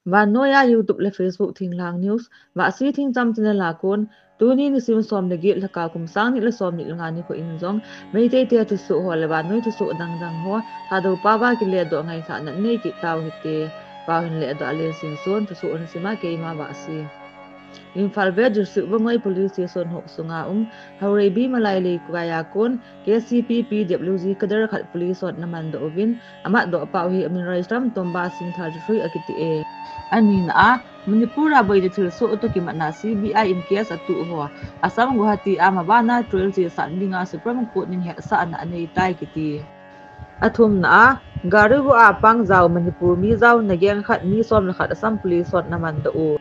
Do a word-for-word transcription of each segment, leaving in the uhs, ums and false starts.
Vannoiya YouTube le Facebook Thinglhang News, Vahsi Thingcham channel a kon, tuni nisim som le get lhaka kum sang ni le som ni le nga nikho in jong, Meitei te thusoh ho le vannoi thusoh dang dang ho, Thadou paova kiledoh ngailhahna nei kit tau hite. Pao hin ledoh a le sin son, thusoh hin sima keima Vahsi. Imphal West District Vangoi Police Station hop sunga um, Haoreibi Malai Leikai a kon, K C P P W G cadre khat police hon ana mandoh uvin, amatdoh pau hi amin Raishram Tomba Singh thirty-three akiti e. Anina a, Manipur a boina thilsoh toh kimatna C B I in case atuh ho, Assam Guwahati a mabana trial chesah dinga Supreme Court in hetsahna anei tai kiti. Athumna a, Gari go a pang jao Manipur mi jaona gang khat mi som le khat Assam police hon ana mandoh u.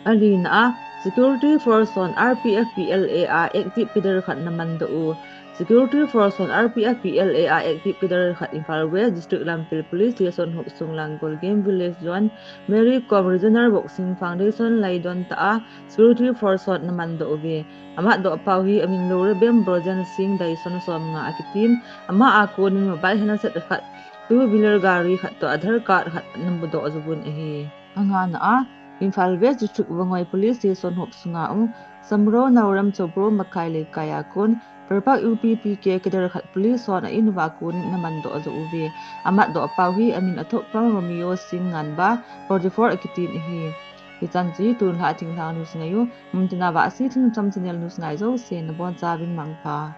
Alina a, security force hon R P F P L A a active cadre khat ana mandoh u. Security force hon R P F P L A a active cadre khat Imphal West District Lamphel Police Station hop sung Langol Game Village Zone, Mary Kom Regional Boxing Foundation laidon tah a security force hon ana mandoh uve. Amatdoh pau hi amin Lourebem Brojen Singh Daison som nga akitin, ama a konin mobile handset khat, two wheeler gari khat toh Aadhaar card khat ana mudoh uvin ahi. Angana a, Imphal West District Vangoi Police Station hop sunga um, Samro Naorem Chobro Makai Leikai a kon, Parpak U P P K cadre khat police hon a in uva konin ana mandoh uve. Amatdoh pau hi amin Athokpam Romeo Singh Nganba, forty-four akitin ahi. Hichan chu tun lha Thinglhang News ngai u, muntina Vahsi Thingcham channel news ngai jouse nabonchauvin mangpha.